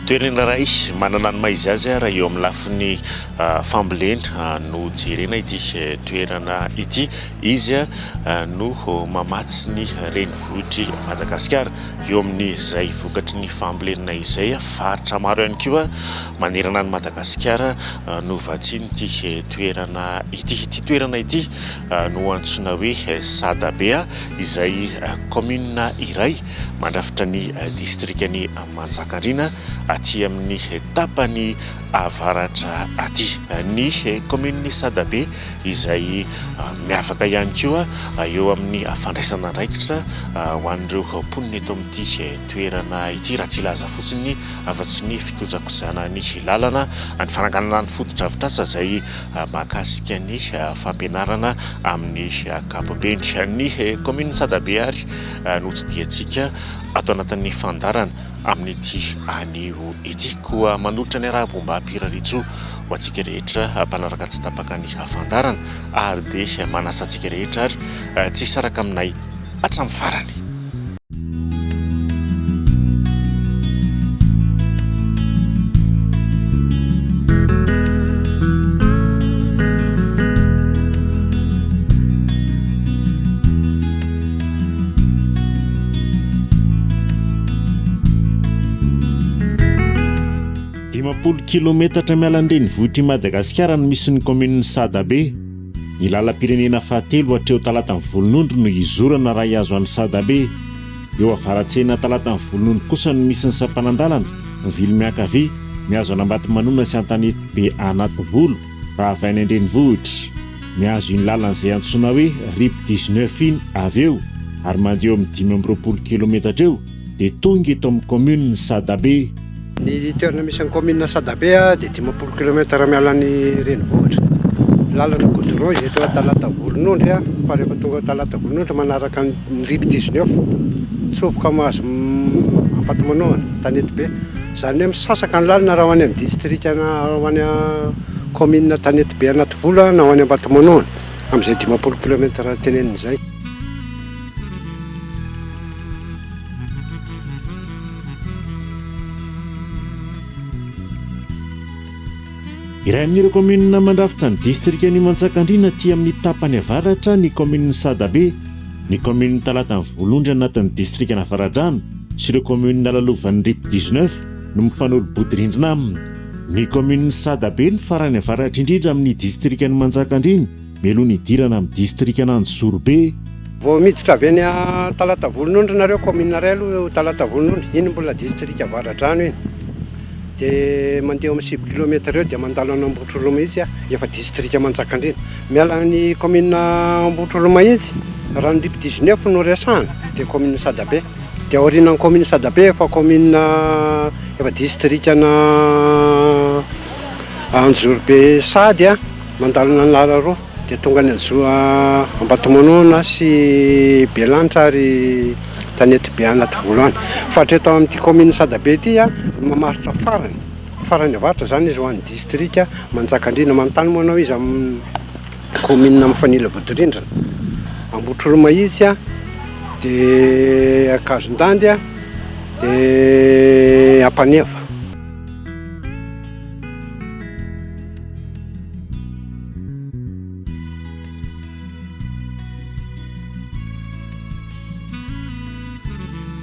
Toerana iray manana ny maha izy azy raha eo amin'ny lafiny fambolena no jerena ity toerana ity. Izy no mamatsy ny renivohitr'i Madagasikara eo amin'izay vokatry ny fambolena izay. Faritra maro ihany koa manerana an'i Madagasikara no vatsian'ity toerana ity. Ity toerana ity no antsoina hoe Sadabe izay kaominina iray mandrafitra ny distrikan'i Manjakandriana aty amin'ny tapany avaratra aty. Ny kaominin'i Sadabe izay miavaka ihany koa eo amin'ny fandraisana andraikitra ho an'ireo mponina eto amin'ity toerana ity, raha tsy hilaza fotsiny afa-tsy ny fikojakojana ny lalana, ny fananganana ny fotodrafitrasa izay mahakasika ny fampianarana amin'ny ankapobeny. Ny kaominin'i Sadabe ary no tsidihantsika ato anatin'ny fandaharana amin'ity anio ity. Koa manolotra ny arahaba ombam-pirariantsoa ho antsika rehetra mpanaraka tsy tapaka ny fandaharana ary dia manasa antsika rehetra ary tsy hisaraka aminay hatramin'ny farany. 50 kilometatra miala ny renivohitr'i Madagasikara no misy ny kaominin'i Sadabe. Ny lalam-pirenena fahatelo hatreo Talatan'ny Volonondry no hizorana raha hihazo an'i Sadabe. Eo avaratsena Talatan'ny Volonondry kosa no misy ny sampanan-dalana, mivily miankavia, mihazo an'Ambatomanona sy Antanetibe Anativolo raha avy any an-drenivohitra. Mihazo iny lalana izay antsoina hoe Rip 19 iny avy eo ary mandeha eo amin'ny 25 kilometatra eo dia tonga eto amin'ny kaominin'i Sadabe. Ny toerana misy ny kaominina Sadabe dia 50 kilomètre miala ny renivohitra. Lalana goudron izy eto Talata Volonondry fa rehefa tonga ao Talata Volonondry manaraka ny RIP 19 mitsofoka mahazo Ampatomanohana, Tanetibe. Izany hoe misasaka ny lalana raha ho any amin'ny distrika na ho any kaominina Tanetibe Anativolo na ho any Ampatomanohana amin'izay 50 kilomètre tenenina izay. Iray amin'ireo kaominina mandrafitra ny distrikan'i Manjakandriana aty amin'ny tapany avaratra ny kaominin'i Sadabe, ny kaominin'i Talatan'i Volondry anatin'ny distrikan'Avaradrano sy ireo kaominina lalovan'ny RIP 19 no mifanolo-bodirindrina aminy. Ny kaominin'i Sadabe no farany avaratra indrindra amin'ny distrikan'i Manjakandriana. Mialoha ny hidirana amin'ny distrikan'Anjozorobe. Vao miditra avy eny Talata Volonondry nareo, commune iray aloha Talata Volonondry, iny mbola distrika Avaradrano iny, dia mandeha eo amin'ny sivy kilomètre eo dia mandalo an'Ambohitrolomahitsy efa distrika Manjakandriana. Miala ny commune Ambohitrolomahitsy, raha ny RIP 19 no resahana dia commune Sadabe, dia aorianan'ny commune Sadabe efa commune efa distrikan'Anjozorobe sady. Mandalo an'Analaroa dia tonga any Anjoa Ambatomanoana sy Belanitra ary Tanetibe Anativolo any. Fa hatreto amin'ity kaominina Sadabe ity no mamaritra farany, farany avaratra izany izy ho an'ny distrika Manjakandriana. Manontany moa ianao iza amin'ny kaominina mifanila vodirindrina? Ambohitrolomahitsy dia Ankazondandy dia Ampaneva.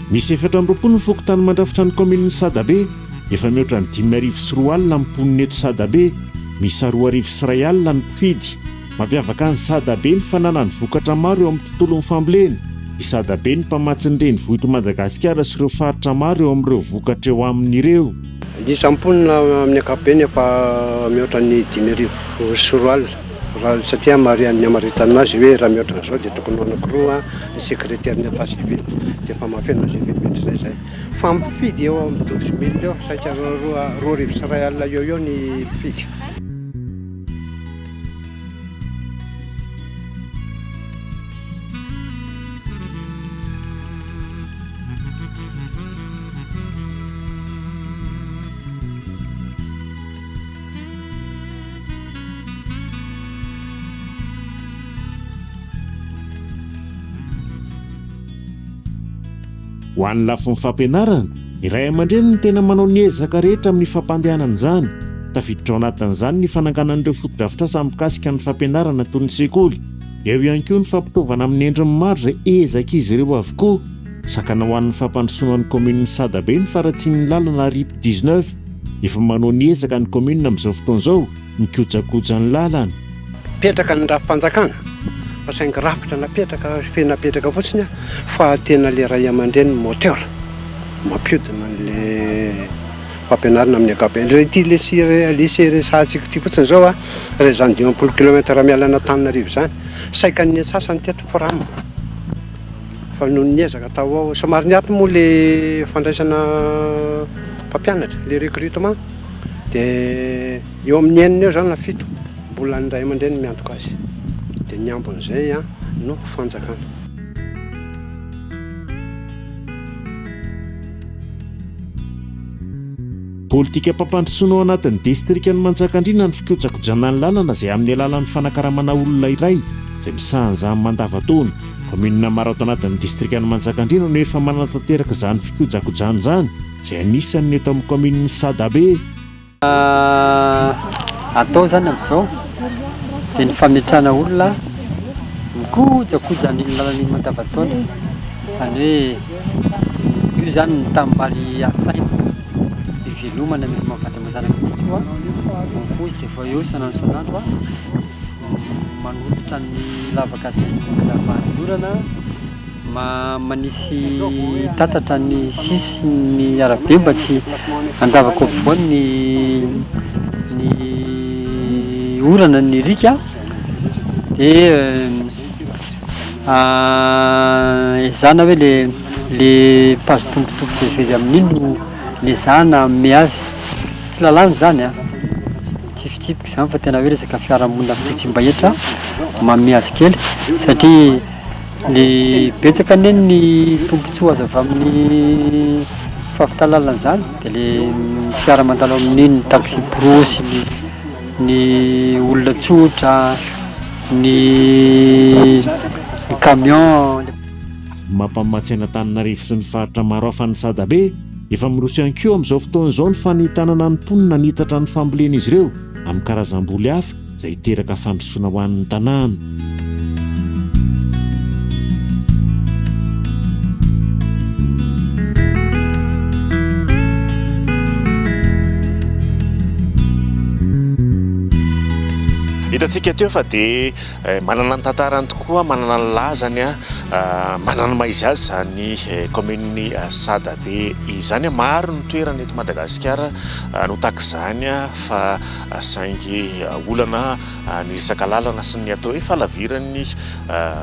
Misy 24 ny fokontany mandrafitra ny kaominin'i Sadabe. Efa mihoatra ny 2005 ny mponina eto Sadabe. Miisa 2001 ny mpifidy. Mampiavaka an'i Sadabe ny fananany vokatra maro eo amin'ny tontolon'ny fambolena. I Sadabe no mpamatsy ny renivohitr'i Madagasikara sy ireo faritra maro eo amin'ireo vokatra eo aminy ireo. Ny isan'ny mponina amin'ny ankapobeny efa mihoatra ny 2005 raha satria marihan'ny hamaritana azy hoe raha mihoatra an'izao dia tokony ho anankiroa ny sekreteran'ny état civil dia efa mahafeno an'izay fepetra izay izay. Fa mifidy eo amin'ny 12 mille eo, saika 2100 eo eo ny mpifidy. Ho an'ny lafiny fampianarana, ny ray aman-dreny no tena manao ny ezaka rehetra amin'ny fampandehanana izany. Tafiditra ao anatin'izany ny fananganana ireo fotodrafitrasa mikasika ny fampianarana toy ny sekoly. Eo ihany koa ny fampitaovana amin'ny endriny maro izay ezak'izy ireo avokoa. Sakana ho an'ny fampandrosoana ny kaominin'i Sadabe ny faharatsian'ny lalana RIP 19. Efa manao ny ezaka ny kaominina amin'izao fotoana izao mikojakoja ny lalana. Mipetraka ny rafi-panjakana fa saingy rafitra napetraka fe napetraka fotsiny fa tena le ray aman-dreny moteur mampiodina an'le fampianarana amin'ny ankapobeny. Raha ity lycée lycée resahantsika ity fotsiny zao a, raha izany 50 kilomètre miala an'Antananarivo izany, saika ny antsasany teto fram fa noho ny ezaka atao ao, somary niato moa le fandraisana mpampianatra, le recrutement dia eo amin'ny enina eo zany na fito mbola ny ray aman-dreny miantoka azy dia ny ambin'izay no fanjakana. Politikam-pampandrosoana ao anatin'ny distrikan'i Manjakandriana ny fikojakojana ny lalana izay amin'ny alalan'ny fanakaramana olona iray izay misahana izany mandavantaona. Kaominina maro ato anatin'ny distrikan'i Manjakandriana no efa manatanteraka izany fikojakojana izany izay anisan'ny eto amin'ny kaominin'i Sadabe. Atao izany amin'izao dia ny fametrahana olona mikojakoja an'iny lalana iny mandavantaona, izany hoe io izany ny tanimbary asaina ivelomana miveloma vady aman-janaka mihitsy io an, vao mifoha izy dia efa eo isan'andro isan'andro an, manototra ny lavaka izay lavahan'ny orana. Manisy tatatra ny sisin'ny arabe mba tsy handavaka ao afovoany ny ny orana ny riaka dia ezahana hoe le le mpahazo tombontsoa mivezivezy amin'iny no ezahana hanome azy, tsy lalàna izany an, tsy fitsipika izany fa tena hoe resaka fiarahamonina fitsimbahetra manome azy kely satria Ny betsaka anie ny tombontsoa azo avy amin'ny fahavitana lalana izany dia le fiara mandalo amin'iny, ny taxi brousse, ny ny olona tsotra, ny camion. Mampamatsy an'Antananarivo sy ny faritra maro hafa ny Sadabe. Efa miroso ihany koa amin'izao fotoana izao ny fanentanana ny mponina hanitatra ny fambolen'izy ireo amin'ny karazam-boly hafa. izay hiteraka fandrosoana ho an'ny tanàna. Hitantsika teo fa dia eh, manana ny tantarany tokoa, manana ny lazany, ah, manana ny maha izy azy izany eh, kaominin'i eh, Sadabe izany. Maro ny toerana eto Madagasikara no tahaka izany fa Saingy olana ny resaka lalana sy ny atao hoe fahalaviran'ny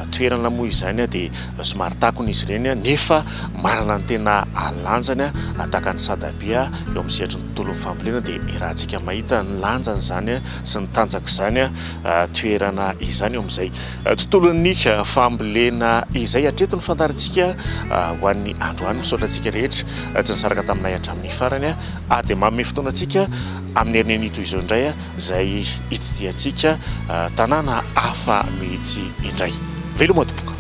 toerana moa izany dia somary takona izy ireny nefa manana ny tena lanjany tahaka ny Sadabe eo amin'ny sehatry ny tontolon'ny fambolena dia iarahantsika mahita ny lanjany izany sy ny tanjak'izany toerana izany eo amin'izay tontolon'ny fambolena izay. Hatreto ny fandaharantsika ho an'ny androany. Misaotra antsika rehetra tsy nisaraka taminay hatramin'ny farany ary dia manome fotoana antsika Amin'ny herin'ny anio toy izao indray izay hitsidihantsika tanàna hafa mihitsy indray. Veloma tompoko.